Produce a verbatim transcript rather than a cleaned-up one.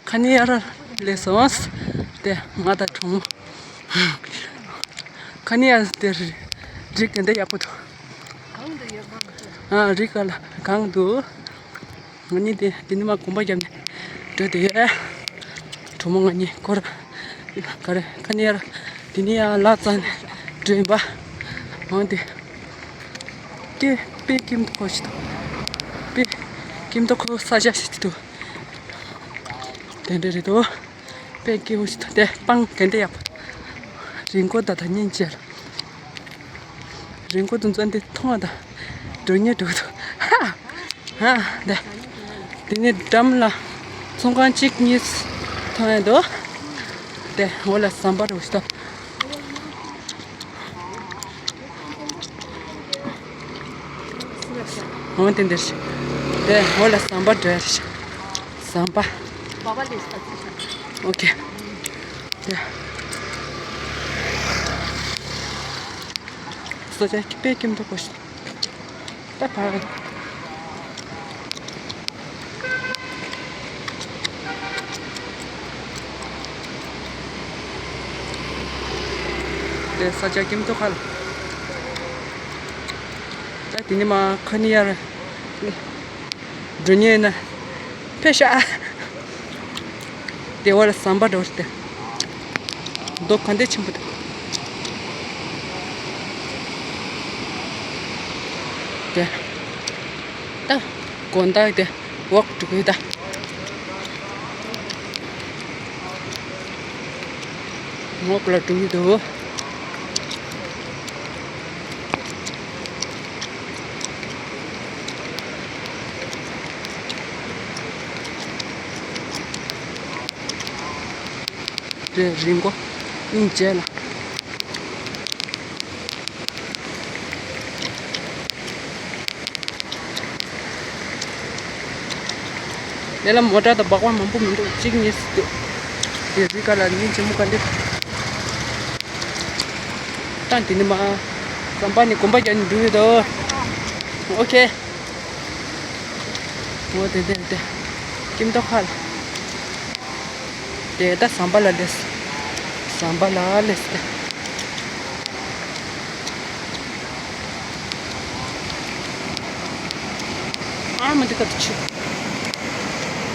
ཁ་ནི་ཡར་སླེབས་སོང་། དེ་ང་དང་གྲོགས་མོ། ཁ་ནི་ཡར་དེ་རི་གན་དེ་ཡག་པོ་འདུག་ཨ་རི་ག་ལ་གང་འདུག་ང་གཉིས་དེ་དེ་ནི་མ་གོམ་པ་བརྒྱབ་ནས་འགྲོ་དེ་ཡོད། གྲོགས་མོ་ང་གཉིས་སྐོར་ག་རེ་ཁ་ནི་ཡར་དེ་ནི་ཡར་ལ་ཙ་ནས་འགྲོ་ཡིན་པ། འོང་དེ། དེ་དཔེ་ཀིམ་ཏོ་ཁོ་ཞིག་འདུག་དཔེ་ཀིམ་ཏོ་ཁོ་ས་ཆ་ཞིག་འདུག་དེ་འདྲ་རེད་དོ། དཔེ་ཀིམ་ཞིག་འདུག་དེ་སྤང་གན་དེ་ཡག་པོ། རི་མགོ་ད་ད་ཉིན་བྱེད། རི་མགོ་དུ་འཛོན་དེ་མཐོང་བ་ད་འགྲོ་ཉེ་འགྲོ་འདུག་ཧ། ཧ། དེ། དེ་ནི་འགྲམ་ལ་ཚོང་ཁང་གཅིག་གཉིས་མཐོང་ཡ་འདུག་དེ་འོ་ལ་ཟམ་པ་རུ་ཞིག་འདུག་འོ་དེ་འདིར་ཞིག་དེ་འོ་ལ་ཟམ་པ་འདྲ་ཞིག་ཟམ་པ། ཨོ་ཁེ། དེ། ས་ཆ་དཔེ་ཀིམ་ཏོ་ཁོ་ཞིག་ད་ཕར། དེ་ས་ཆ་ཀིམ་ཏོ་ཁ་ལ། ད་དེ་ནི་མ་ཁ་ནི་ཡར་འགྲོ་ཉེ་ན་ཕེ་ཤ། དེ་བར་ཟམ་པ་འགྲོ་སྟེ། རྡོ་ག་འདྲ་ཆེན་པོ་དང་། དེ། ད་དགོང་དག་དེ་ཝོག་འགྲོ་གི་ད། ངོགས་ལ་འགྲོ་གི་འདུག་རེད། རི་མགོ་སྙིང་རྗེ་ལ། དེ་ལ་མོ་ཊ་དང་སྦག་སྦག་མང་པོ་མི་འདུག་གཅིག་གཉིས་སུ་འདུག་དེ་རི་ཁ་ལ་ཉིན་ཆེན་མོ་ག་འདི། ད་འདི་ནི་མ། ཟམ་པ་ནི་གོམ་པ་རྒྱག་ནི་འདུག་ཡོད་དོ། ཨོ་ཁེ། འོ་དེ་དེ་དེ། ཀིམ་ཏོ་ཁ་ལ། དེ་ད་ཟམ་པ་ལ་སླེབས། ཟམ་པ་ལ་སླེབས་ཏེ། ཨ་མ་འདི་ག་དུ་ཆུ།